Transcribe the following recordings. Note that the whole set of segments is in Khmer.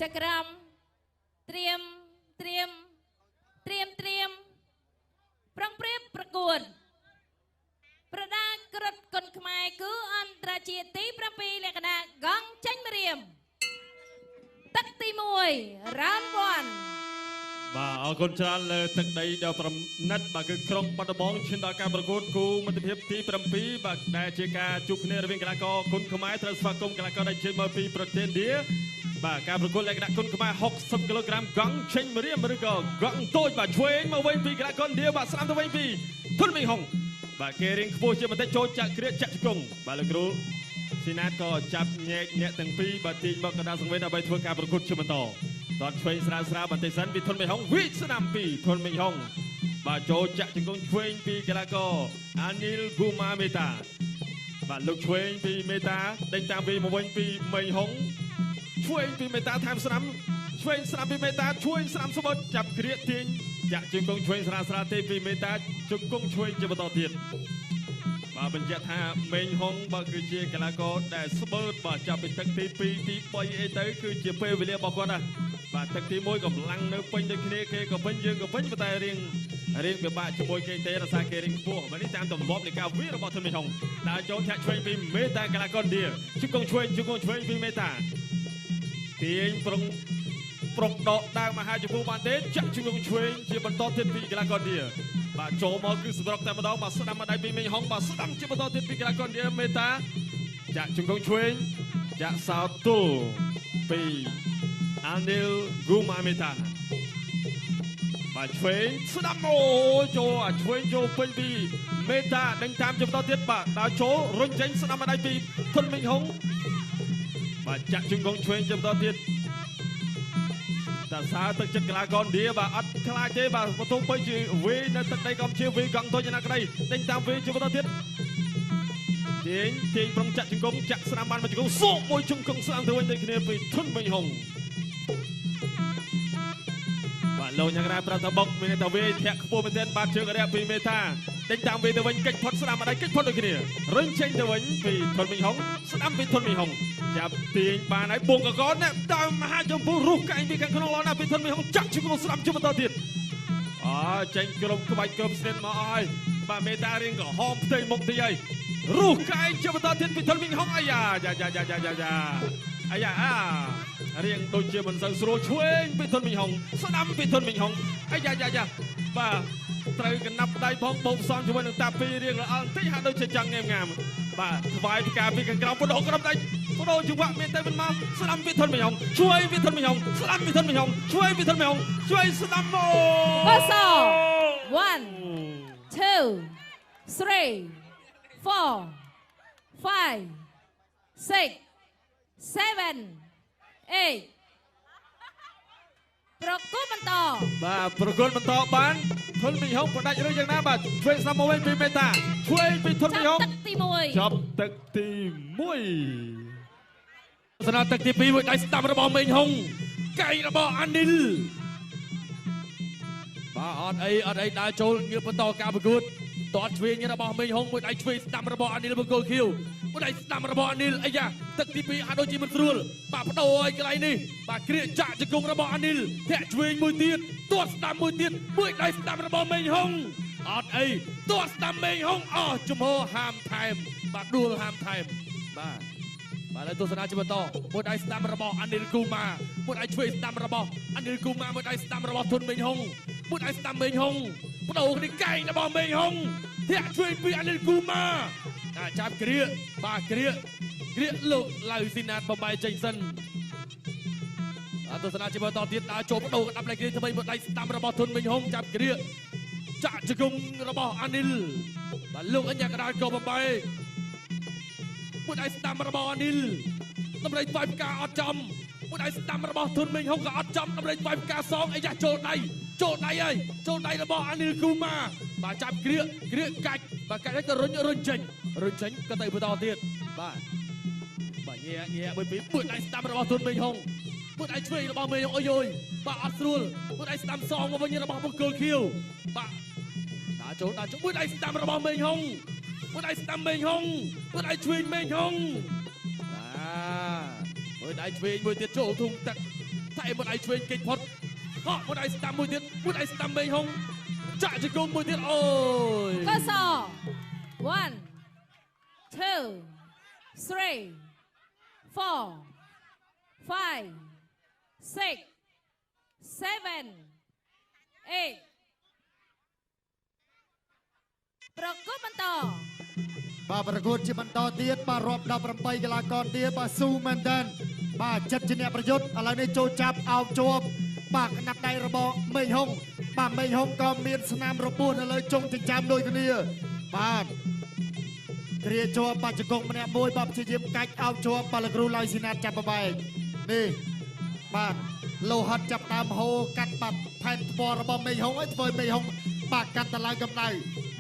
ចក្រមត្រៀមត្រៀមត្រៀមត្រៀមប្រងព្រៀបប្រកួតប្រដាក្រុតគុនខ្មែរគឺអន្តរជាតិទី7លក្ខណៈកង់ចេញម្រាមទឹកទី1 round 1បាទអរគុណច្រើនលើទឹកដីដ៏ប្រណិតបាទគឺក្រុងបាត់ដំបងឈានដល់ការប្រកួតគូមិត្តភាពទី7បាទដែលជាការជួបគ្នារវាងកីឡាករគុនខ្មែរត្រូវស្វាគមន៍កីឡាករដែលជិះមកពីប្រទេសឥណ្ឌាបាទការប្រកួតលក្ខណៈគុនខ្មែរ60គីឡូក្រាមកង់ចេញម្រាមឬក៏កង់តូចបាទឆ្វេងមកវិញពីកីឡាករឥណ្ឌាបាទស្ដាំទៅវិញពីធុនមីហុងបាទគេរៀងខ្ពស់ជាបន្តិចចូលចាក់គ្រាចាក់ជង្គង់បាទលោកគ្រូស៊ីណាតក៏ចាប់ញែកអ្នកទាំងពីរបាទទាញមកកណ្ដាលសង្វេនដើម្បីធ្វើការប្រកួតជាបន្តតតឆ្វេងស្រាលស្រាលបន្តិចសិនពីធុនមេហុងវិស្ដាំពីធុនមេហុងបាទចូលចាក់ជង្គង់ឆ្វេងពីកីឡាករអានីលគូម៉ាមេតាបាទលោកឆ្វេងពីមេតាដេញតាមវីមកវិញពីមេហុងឆ្វេងពីមេតាថែមស្ដាំឆ្វេងស្ដាំពីមេតាឆ្វេងស្ដាំស្បុតចាប់គ្រាទាញចាក់ជង្គង់ឆ្វេងស្រាលស្រាលទេពីមេតាជង្គង់ឆ្វេងជាបន្តទៀតបាទបញ្ជាក់ថាមេងហុងបាទគឺជាកីឡាករដែលស្បើតបាទចាប់ពីទឹកទី2ទី3អីទៅគឺជាពេលវេលារបស់គាត់ណាបាទទឹកទី1កម្លាំងនៅពេញដូចគ្នាគេក៏ពេញយើងក៏ពេញប៉ុន្តែរៀងពិបាកជាមួយគេទេរសារគេរៀងខ្ពស់បាទនេះតាមទម្លាប់នៃការវារបស់ធុនមេហុងដើរចូលធាក់ឆ្វេងពីមេតាកីឡាករឥណ្ឌាជង្គង់ឆ្វេងជង្គង់ឆ្វេងពីមេតាទាញប្រុងប្រុកដកដើមមហាជពូបានទេចាក់ជង្គង់ឆ្វេងជាបន្តទៀតពីកីឡាករឥណ្ឌាបាទចូលមកគឺសម្រុកតែម្ដងបាទស្ដាំម្ដាយពីមេហុងបាទស្ដាំជាបន្តទៀតពីកីឡាករឥណ្ឌាមេតាចាក់ជង្គង់ឆ្វេងចាក់សោទល់ពីអានីលគូម៉ាមេតាបាទឆ្វេងស្ដាំអូចូលអាឆ្វេងចូលពេញពីមេតាដេញតាមជាបន្តទៀតបាទដើរចូលរុញចេញស្ដាំម្ដាយពីធុនមេហុងបាទចាក់ជង្គង់ឆ្វេងជាបន្តទៀតតាសាទឹកចិត្តកីឡាករឥណ្ឌាបាទអត់ខ្លាចទេបាទបើទោះបីជាវីនៅទឹកដីកម្ពុជាវីកង់តូចណាក្តីដេញតាមវីជាបន្តទៀតទាញប្រុងចាក់ជង្គង់ចាក់ស្ដាំបានមួយជង្គង់សោកមួយជង្គង់ស្ដាំទៅវិញដូចគ្នាពីធុនមេហុងបាទលោកយ៉ាងណាប្រាប់ថាបុកមានតែវីធាក់ខ្ពស់មែនទែនបាទជើងរយៈពីមេតាដេញតាមវីទៅវិញកិច្ចផុតស្ដាំម្ដាយកិច្ចផុតដូចគ្នារុញចេញទៅវិញពីធុនមេហុងស្ដាំពីធុនមេហុងចាប់ទាញបានហើយបងកកណាដើមមហាចម្ពោះរុះកែងពីខាងក្នុងឡណាពីធុនមេហុងចាក់ជង្គង់ស្ដាំជាបន្តទៀតអើចេញក្រុមក្បាច់ក្រុមស្និតមកអើយបាទមេតារៀងក្រហមផ្ទៃមុខទីហើយរុះកែងជាបន្តទៀតពីធុនមេហុងអាយ៉ាយ៉ាយ៉ាយ៉ាយ៉ាយ៉ាអាយ៉ាអារៀងដូចជាមិនសូវស្រួលឆ្វេងពីធុនមេហុងស្ដាំពីធុនមេហុងអាយ៉ាយ៉ាយ៉ាបាទត្រូវកណាប់ដៃផងបោកផ្សំជាមួយនឹងតាពីរៀងល្អបន្តិចហាក់ដូចជាចង់ងែមងាមបាទថ្វាយផ្កាពីខាងក្រោមបដូរក្រុមដៃបដូរចង្វាក់មានតែមិនមកស្ដាំពីធុនមេហុងជួយពីធុនមេហុងស្ដាំពីធុនមេហុងជួយពីធុនមេហុងជួយស្ដាំមកកស1 2 3 4 5 6 7 8ប្រគល់បន្តបាទប្រគល់បន្តបានធុនមេហុងផ្ដាច់ឬយ៉ាងណាបាទឆ្វេងស្ដាំមកវិញពីមេតាឆ្វេងពីធុនមេហុងទឹកទី1ចប់ទឹកទី1សនាទឹកទី2មួយដៃស្ដាំរបស់មេហុងកែងរបស់អានីលបាទអត់អីដើរចូលងៀបបន្តការប្រកួតតតឆ្វេងរបស់មេហុងមួយដៃឆ្វេងស្ដាំរបស់អានីលបង្គោលខៀវមួយដៃស្ដាំរបស់អានីលអាយ៉ាទឹកទី2ហាក់ដូចជាមិនស្រួលបាទបដូរឲ្យកន្លែងនេះបាទគ្រាចាក់ជង្គង់របស់អានីលធាក់ឆ្វេងមួយទៀតទាត់ស្ដាំមួយទៀតមួយដៃស្ដាំរបស់មេហុងអត់អីទាត់ស្ដាំមេហុងអស់ជំហរហាមថែមបាទដួលហាមថែមបាទបាទហើយទស្សនាជាបន្តមួយដៃស្ដាំរបស់អានីលគូម៉ាមួយដៃឆ្វេងស្ដាំរបស់អានីលគូម៉ាមួយដៃស្ដាំរបស់ធុនមេហុងមួយដៃស្ដាំមេហុងបដូរគ្នាកែងរបស់មេហុងធាក់ឆ្វេងពីអានីលគូម៉ាចាប់គ្រាបាទគ្រាលោកឡៅស៊ីណាតបំបាយចេញសិនទស្សនាជាបន្តទៀតដើរចូលបដូរកដាប់ដៃគ្រាថ្មីមួយដៃស្ដាំរបស់ធុនមេហុងចាប់គ្រាចាក់ជង្គង់របស់អានីលបាទលោកអញ្ញាកដាលក៏បំបាយមួយដៃស្ដាំរបស់អានីលតម្រៃថ្វាយផ្កាអត់ចំមួយដៃស្ដាំរបស់ធុនមេហុងក៏អត់ចំតម្រៃថ្វាយផ្កាសងអាយ៉ាចូលដៃហើយចូលដៃរបស់អានីលគូម៉ាបាទចាប់គ្រាកាច់បាទកាច់ហើយក៏រុញចេញក៏ទៅបន្តទៀតបាទបាទញែមួយពីរមួយដៃស្ដាំរបស់ធុនមេហុងមួយដៃឆ្វេងរបស់មេហុងអូយបាទអត់ស្រួលមួយដៃស្ដាំសងមកវិញរបស់បង្គោលខៀវបាទដើរចូលមួយដៃស្ដាំរបស់មេហុងមួយដៃស្ដាំមេហុងមួយដៃឆ្វេងមេហុងបាទមួយដៃឆ្វេងមួយទៀតចូលធុងទឹកថ ថែមួយដៃឆ្វេងគេចផុតហក់មួយដៃស្ដាំមួយទៀតមួយដៃស្ដាំមេងហុងចាក់ជង្គង់មួយទៀតអូយក ស1 2 3 4 5 6 7 8ប្រកួតបន្តបាទប្រកួតជាបន្តទៀតបាទរាប់18កីឡាករទៀតបាទស៊ូមែនតើបាទចិត្តជាអ្នកប្រយុទ្ធឥឡូវនេះចូលចាប់អោបជាប់បាទកណាប់ដៃរបស់មេហុងបាទមេហុងក៏មានស្នាមរបួសនៅលើចុងចិញ្ចើមដូចគ្នាបាទគ្រាជាប់បាទជង្គង់ម្នាក់មួយបាទព្យាយាមកាច់អោបជាប់បាទលោកគ្រូឡៃស៊ីណាតចាប់បបែកនេះបាទលោហិតចាប់តាមហូកាត់បាទផែនថ្មរបស់មេហុងឲ្យធ្វើមេហុងបាទកាត់តឡើងកម្ដៅ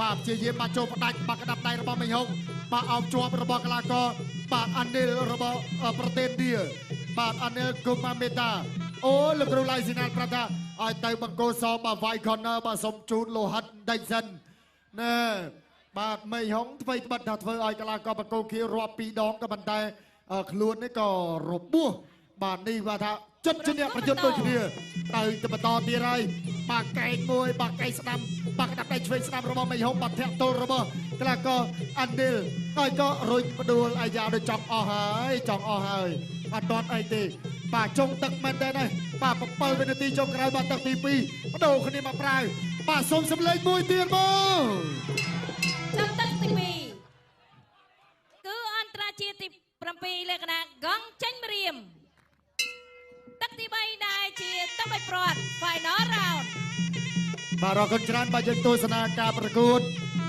បាទព្យាយាមបាទចូលផ្ដាច់បាទក្តាប់ដៃរបស់មេហុងបាទអោបជាប់របស់កីឡាករបាទអានីលរបស់ប្រទេសឥណ្ឌាបាទអានីលគូម៉ាមេតាអូលោកគ្រូឡៃស៊ីណាតប្រាប់ថាឲ្យទៅបង្គោលសបាទវាយ corner បាទសុំជូនលោហិតបន្តិចសិនណែបាទមេហុងធ្វើត្បិតថាធ្វើឲ្យកីឡាករបង្គោលខៀវរាប់ពីរដងក៏ប៉ុន្តែខ្លួននេះក៏របួសបាទនេះបាទថាចិត្តជាអ្នកប្រយុទ្ធដូចគ្នាទៅបន្តទៀតហើយបាទកែងមួយបាទកែងស្ដាំបាទក្តាប់ដៃឆ្វេងស្ដាំរបស់មេហុងបាទធាក់ទល់របស់កីឡាករអានីលហើយក៏រុញផ្ដួលអាយ៉ាដូចចង់អស់ហើយចង់អស់ហើយបាទទាត់អីទេបាទចុងទឹកមែនតើនេះបាទ7វិនាទីចុងក្រោយបាទទឹកទី2បដូរគ្នាមកប្រាវបាទសូមសម្លេងមួយទៀតមកចុងទឹកទី2គឺអន្តរជាតិទី7លក្ខណៈកងចេញម្រាមទឹកទី3ដែលជាទឹកបៃព្រាត់ Final Round បាទអរគុណច្រើនបាទយើងទស្សនាការប្រកួត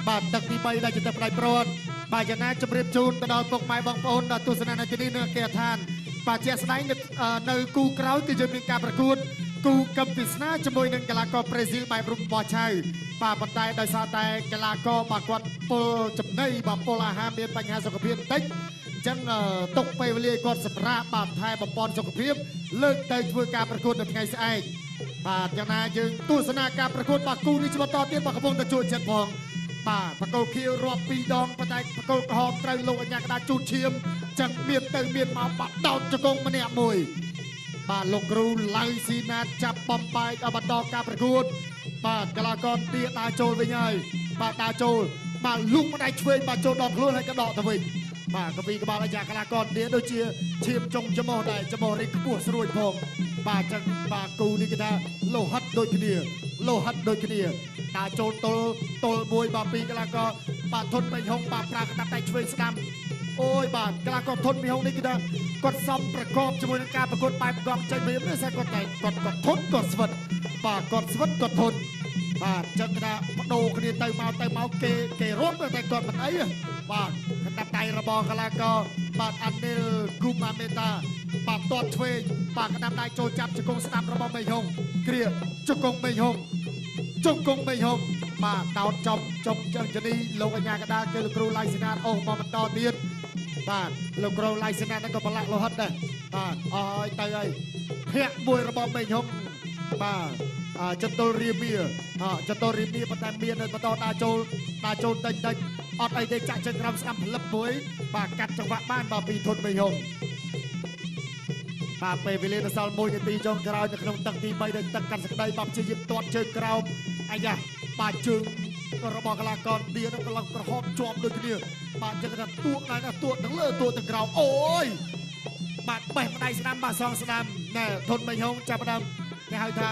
បាទទឹកទី3ដែលជាទឹកបៃព្រាត់បាទយ៉ាងណាជម្រាបជូនទៅដល់ពុកម៉ែបងប្អូនដែលទស្សនានៅទីនេះនៅគេឋានបាទជាក់ស្ដែងនៅគូក្រោយគឺយើងមានការប្រកួតគូកឹមវាសនាជាមួយនឹងកីឡាករប្រេស៊ីលបែបរុំបោះឆៅបាទប៉ុន្តែដោយសារតែកីឡាករបាទគាត់ពលចំណីបាទពលអាហារមានបញ្ហាសុខភាពបន្តិចអញ្ចឹងទុកពេលវេលាគាត់សម្រាប់បាទថែបំពន់សុខភាពលើកទៅធ្វើការប្រកួតនៅថ្ងៃស្អែកបាទយ៉ាងណាយើងទស្សនាការប្រកួតបាទគូនេះជាបន្តទៀតបាទកំពុងតែជួយចិត្តផងបាទបង្គោលខៀវរាប់ពីរដងប៉ុន្តែបង្គោលក្រហមត្រូវលោកអញ្ញាកដាជូតឈាមចឹងមានទៅមានមកបាត់ដោតជង្គង់ម្នាក់មួយបាទលោកគ្រូឡៅស៊ីណាតចាប់បំបែកឲ្យបន្តការប្រកួតបាទកីឡាករទាដើរចូលវិញហើយបាទដើរចូលបាទលូកម្ដាយឆ្វេងបាទចូលដល់ខ្លួនហើយក៏ដកទៅវិញបាទកវីក្បាលអាយ៉ាកីឡាករទាដូចជាឈាមចុងច្មោះដែរច្មោះរីខ្ពស់ស្រួយផងបាទចឹងបាទគូនេះគេថាលោហិតដូចគ្នាលោហិតដូចគ្នាដើរចូលទល់ទល់មួយបាទពីកីឡាករបាទធុនមេហុងបាទប្រើកតាប់ដៃឆ្វេងស្ដាំអូយបាទកីឡាករធុនមេហុងនេះគឺថាគាត់សំប្រកបជាមួយនឹងការប្រកួតបែបកងចេញវិញនេះស្អាតគាត់តែគាត់ធុនគាត់ស្វិតបាទគាត់ស្វិតគាត់ធុនបាទចឹងគេថាបដូរគ្នាទៅមកទៅមកគេរត់តែគាត់មិនអីបាទកតាប់ដៃរបស់កីឡាករបាទអានីលគូម៉ាមេតាបាទទាត់ឆ្វេងបាទកតាប់ដៃចូលចាប់ជង្គង់ស្ដាំរបស់មេហុងគ្រាជង្គង់មេហុងជង្គង់មេហុងបាទដោតចំចុងជើងជនីលោកអញ្ញាកដាលគឺលោកគ្រូឡៃស៊ីណាតអូសមកបន្តទៀតបាទលោកគ្រូឡៃស៊ីណាតហ្នឹងក៏ប្រឡាក់លោហិតដែរបាទអស់ហើយទៅហើយធាក់មួយរបស់មេហុងបាទចន្ទលរាមាចន្ទលរាមាប៉ុន្តែមាននៅបន្តដើរចូលដើរចូលតិចតិចអត់អីទេចាក់ជើងក្រោមស្ដាំផ្លឹបមួយបាទកាត់ចង្វាក់បានបាទពីធុនមេហុងបាទពេលវេលានៅសល់1នាទីចុងក្រោយនៅក្នុងទឹកទី3ដែលទឹកកាន់សក្តីបាទព្យាយាមទាត់ជើងក្រោមអាយ៉ាបាទជើងរបស់កីឡាករឌៀនឹងកន្លងក្រហមជាប់ដូចគ្នាបាទចឹងថាទួកដែរណាទួកទាំងលើទួកទាំងក្រោមអូយបាទបេះម្ដាយស្ដាំបាទសងស្ដាំណែធុនមេហុងចាប់ផ្ដើមគេហៅថា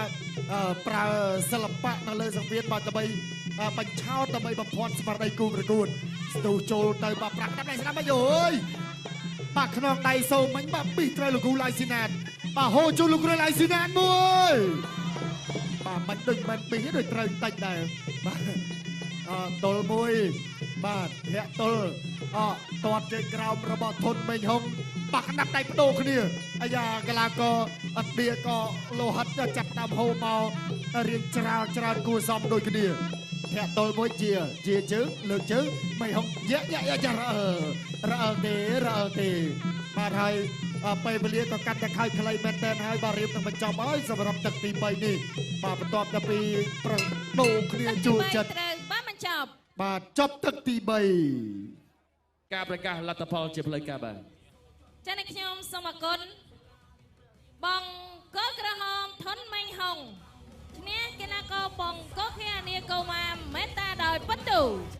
ប្រើសិល្បៈនៅលើសង្វៀនបាទដើម្បីបញ្ឆោតដើម្បីបំភាន់ស្មារតីគូប្រកួតស្ទុះចូលទៅបាទប្រាក់ដៃស្ដាំបាទយយបាទខ្នងដៃសូមិញបាទប៊ីត្រូវលោកគ្រូឡៃស៊ីណាតបាទហូជូនលោកគ្រូឡៃស៊ីណាតមួយបាទមិនដូចមិនប៊ីដូចត្រូវតិចដែរបាទទល់មួយបាទធាក់ទល់ទាត់ជើងក្រោមរបស់ធុនមេងហុងបាទក្តាប់ដៃបដូរគ្នាអាយ៉ាកីឡាករឥណ្ឌាក៏លោហិតចាប់ដើមហូរមករៀងច្រាលច្រើនគួរសមដូចគ្នាធាក់ទល់មួយជាជើងលើកជើងមេហុងយ៉ាយ៉ាយ៉ារអើទេរអើទេបាទហើយពេលវេលាក៏កាត់តែខើខ្លីមែនតើហើយបាទរៀបនឹងបញ្ចប់ហើយសម្រាប់ទឹកទី3នេះបាទបន្ទាប់ទៅពីប្រដូរគ្នាជួចិត្តត្រូវបាទបញ្ចប់បាទចប់ទឹកទី3ការប្រកាសលទ្ធផលជាផ្លូវការបាទចា៎អ្នកខ្ញុំសូមអរគុណបងកលក្រហ ទូ។